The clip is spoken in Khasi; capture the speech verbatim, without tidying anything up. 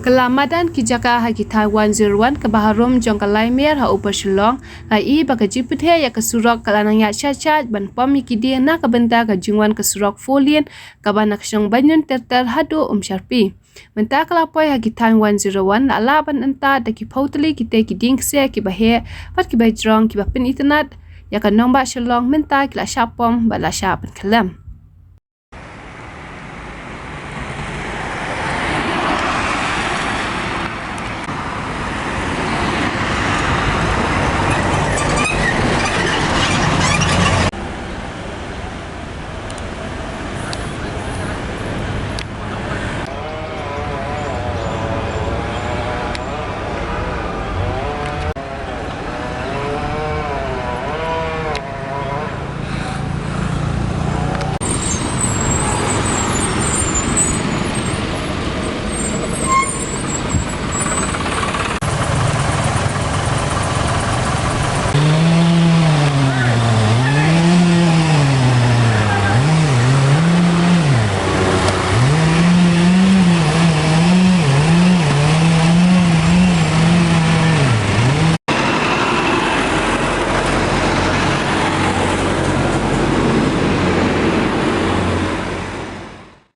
Kylla madan ki jaka ha ki thaiñ one zero one kaba harum jong ka Laimer ha Upper Shillong, ka i ba ka jingpynheh ïa ka surok ka la nang ïaid shait shait ban pom ïa ki dieng na ka bynta ka jingwan ka surok four lane kaba na ka shnong Baiñun ter ter haduh Umsharpi. Mynta ka la poi ha ki thaiñ one zero one, la lah ban ïoh da ki phew tylli kitei ki dieng ksiar kiba heh bad kiba jrong kiba pynitynnad ïa ka nongbah Shillong, mynta ki la shah pom bad la shah pynkhyllem.